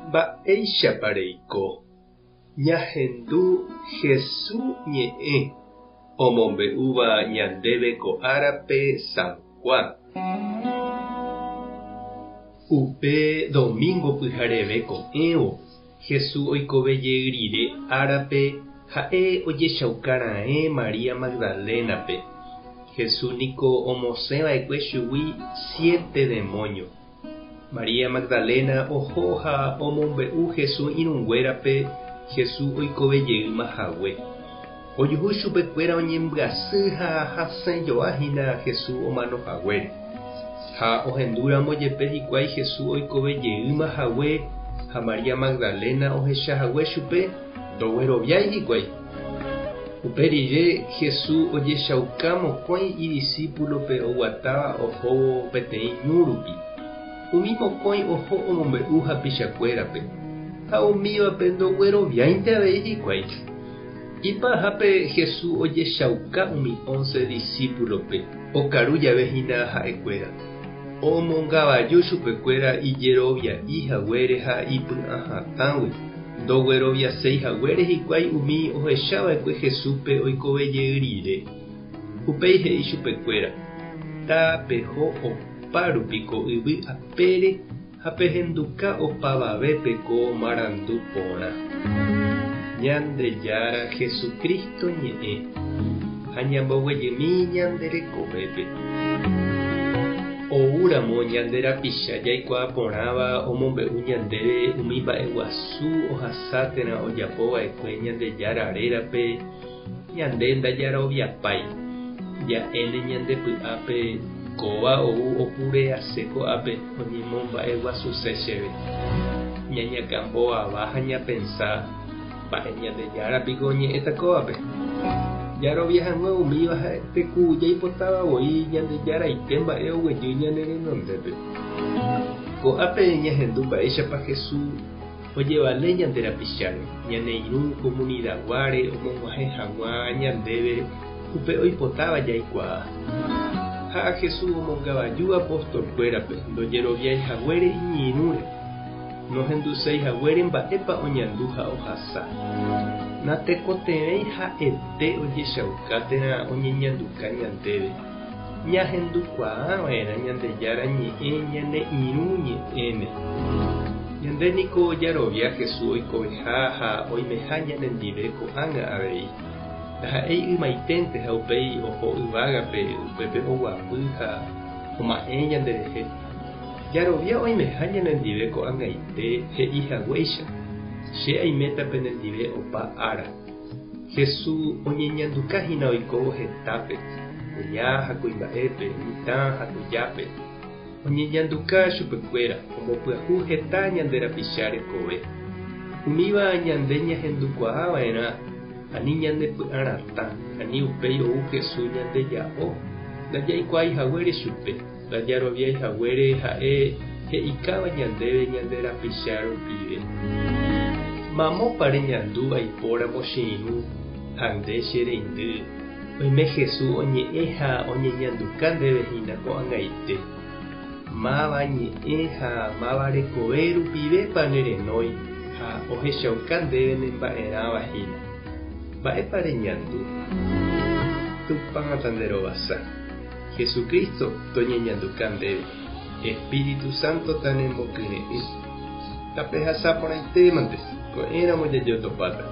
Mba'éichapa reiko? Ñahendu Hesu ñe'ẽ omombe'úva ñandéve ko árape San Juan. Upe domingo pyhareve ko'ẽvo, Hesu oikove jey rire árape ha'e ojechauka raẽ María Magdalénape. Hesu niko omosẽ va'ekue chugui siete demóño. María Magdalena oho ha omombe'u Jesús irũnguérape Jesús oikove jeýma hague. Ojuhu chupekuéra oñembyasy ha hasẽ joa hína Jesús omano haguére. Ha ohendúramo jepe hikuái Jesús oikove jeýma hague ha María Magdalena ohecha hague chupe, ndogueroviái hikuái. Upe rire Jesús ojechauka mokõi idisípulope oguatáva ohóvo peteĩ ñu rupi. Umi mokõi oho omombe'u hapichakuérape, ha umívape ndogueroviáinte avei hikuái. Ipahápe Jesús ojechauka umi ónse disípulope okaru jave hína ha'ekuéra. Omongavaju chupekuéra ijerovia'i haguére ha ipy'ahatãgui. Ndogueroviaséi haguére hikuái umi ohechava'ekue Jesúspe oikove jey rire. Upéi he'i chupekuéra, Tapeho opa rupi ko yvy apére ha pehenduka opavavépe ko marandu porã. Ñandejára Jesucristo ñe'ẽ ha ñamboguejymi ñande rekovépe. Oúramo ñande rapicha jaikuaa porãva omombe'u ñandéve umi mba'eguasu ohasa térã ojapo va'ekue Ñandejára rérape, ñande ndajaroviapái. Ja'éne ñande py'ápe kóva ou opurease ko'ápe oñemomba'eguasuse chéve. Ñañakambo'ava ha ñapensa, Mba'e Ñandejára piko oñe'ẽta kóvape? Jarovia hag̃ua umíva ha'ete ku jaipotáva voi Ñandejaraite mba'e oguejy ñane renondépe. Ko'ápe ñahendu mba'éichapa Jesús ojevale ñande rapicháre, ñane irũ komunidaguáre omog̃uahẽ hag̃ua ñandéve upe oipotáva jaikuaa. Ha Jesús omongavaju apostolkuérape ndojeroviái haguére iñirũre. Nohenduséi haguére mba'épa oñandu ha ohasa. Natekotevẽi ha'ete ojechauka térã oñeñanduka ñandéve. Ñahendukuaa va'erã Ñandejára ñe'ẽ ñane irũ ñe'ẽme. Ñande niko jarovia Jesús oikoveha ha oimeha ñanendive ko'ág̃a avei. Ndaha'éi ymaiténte ha upéi oho yvágape upépe oguapy ha oma'ẽ ñanderehe. Jarovia oimeha ñanendive ko'ag̃aite he'i haguéicha, Che aiméta penendive opa ára. Jesús oñeñanduka hína oikóvo hetápe, kuña ha kuimba'épe, mitã ha tujápe. Oñeñanduka chupekuéra, ombopyahu heta ñande rapicha rekove. Umíva ñande ñahendukuaa va'erã, ani ñande py'aratã, ani upéi ou Jesús ñandeja'o, ndajaikuaái haguére chupe. Ndajaroviái haguére ha'e he'ikáva ñandéve ñande rapicha rupive. Mamópa reñandu aipóramo che irũ ha nde che reindy, oime Jesús oñe'ẽ ha oñeñanduka ndéve hína ko'ag̃aite. Máva ñe'ẽ ha máva rekove rupivépa ne renói ha ohechauka ndéve ne mba'erãva hína. Mba'épa reñandu? Tupã tanderovasa. Jesucristo toñeñanduka ndéve, Espíritu Santo tanembokyre'ỹ. Tapehasa porãitémante, ko'ẽramo jajotopáta.